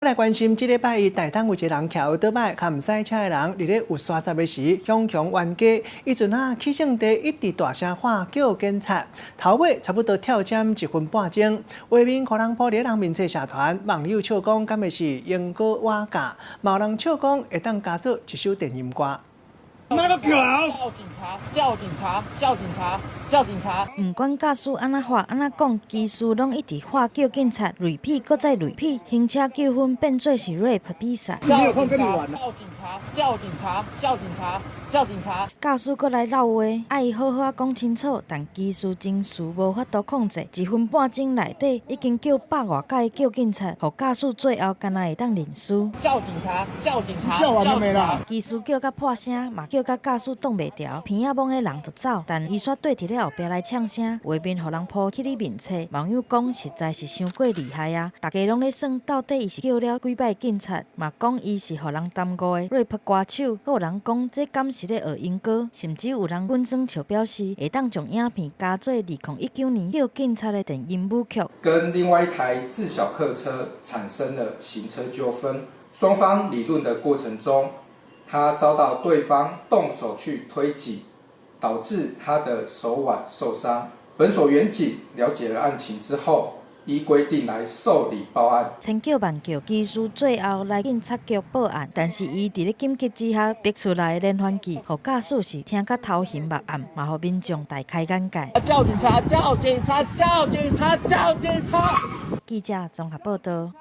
來關心，這禮拜一台東有一个人騎歐多擺，共毋駛車的人，佇咧有沙石的時，強強冤家。彼陣啊，起性地一直大聲喊叫警察，頭尾差不多跳針一分半鐘。畫面予人鋪佇人面冊社團，網友笑講，敢會是英歌瓦教，嘛有人笑講會當加做一首電音歌。那個叫警察，叫警察，叫警察，叫警察。毋管駕駛按怎喊按怎講，機師攏一直喊叫警察，repeat閣再 repeat，行車糾紛變做是 rap 比賽。叫警察，叫警察，叫警察，叫警察，叫警察。駕駛閣來撂話，愛好好仔講清楚，但機師情緒無法度控制，一分半鐘內底已經叫百外擺叫警察，予駕駛最後敢若會當認輸。叫警察，叫警察，叫完了沒啦？機師叫甲破聲，嘛叫甲駕駛擋袂牢，鼻仔摸的人就走，但伊煞綴佇咧後壁來嗆聲，畫面予人鋪去咧面冊，網友講實在是傷過厲害啊！大家攏咧算到底伊是叫了幾擺警察，嘛講伊是予人耽誤的 rap 歌手，閣有人講這敢是咧學英歌，甚至有人滾耍笑表示會當將影片加做2019年叫警察的電音舞曲。跟另外一台自小客車產生了行車糾紛，雙方理論的過程中，他遭到對方動手去推擠，導致他的手腕受傷。本所員警了解了案情之後，依規定來受理報案。千叫萬叫，機師最後來警察局報案，但是伊佇咧緊急之下逼出來的連環計，予駕駛是聽甲頭暈目暗，嘛予民眾大開眼界。叫警察！叫警察！叫警察！叫警察！記者綜合報道。